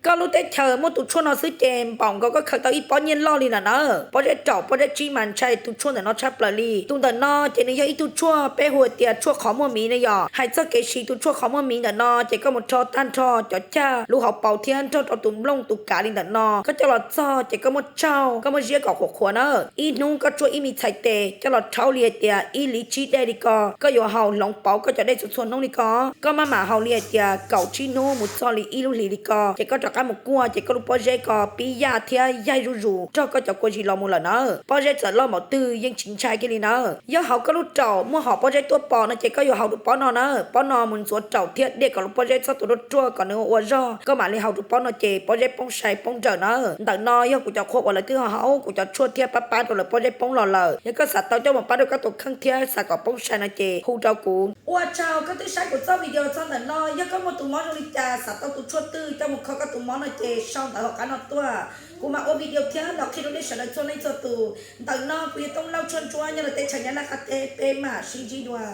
Koj lub teb chaws muaj tus tshuaj no xwb ces npaum nkaus koj khaws tau ib pob nyiaj loj li ntawm na. Pob zeb raum pob zeb tsib mas ntshai tus tshuaj ntawm no tshaj plaws li. Tus ntawm no ces nws yog ib tug tshuaj peb hu tias tshuaj qhov muaj miv ne yom. Hais txog kev siv tus tshuaj qhov muaj miv ntawm no ces koj mus rho tag nrho cov cag lub hauv paus thiab nrog rau tus nplooj tus kav li ntawm no, koj coj los txog ces koj muab tsaug, koj muab ziab kom qhuav qhuav na. Ib hnub koj tsuaj ib me txhais tes coj los rhaub li hais tias ib hlis tsib dej li ko, koj yuav haus hloov pauv koj cov dej txhua txhua hnub li ko. Koj maj mam haus li hais tias kaum tsib hnub mus txog li ib lub hlis li ko, ces koj rov qab mus kuaj ces koj lub pob zeb ko pib yaj thiab yaig zuj zus nrog koj cov kua zis los mus lawm na. Pob zeb txawm loj npaum twg yeej tsis ntshai kiag li na. Yog hauv koj lub raum muaj hom pob zeb tuaj pom no ces koj yuav haus rau pob no na. Pob no mus ntxuav raum thiab diaj kom lub pob zeb txhob tu ruaj ruaj kom nws ua ua zog, koj mam li haus rau pob no ces pob zeb poob sai poob nrawm na. Ntawm no yog kuv cov qhua uas lawv twb ho haus kuv cov tshuaj thiab pab pab rau lawv pob zeb poob los lawm. Yog koj xav tau coj mus pab rau koj tus kheej thiab xav kom poob sai no ces hu rau kuv. Ua tsaug koj twb saib kuv txoj video txog ntawm no, yog koj muaj tus mob zoo li cas, xav tau tus tshuaj twg coj mus kho koj tus mob no ces sau ntawv hauv qab no tuaj, kuv mam ua video thiab los qhia rau nej sawv daws txhua leej txhua tus. Ntawm no kuv yog Tooj Lauj Tshuaj Ntsuab nyob rau teb chaws Nyab Laj qab teb, peb mam sib ntsib dua.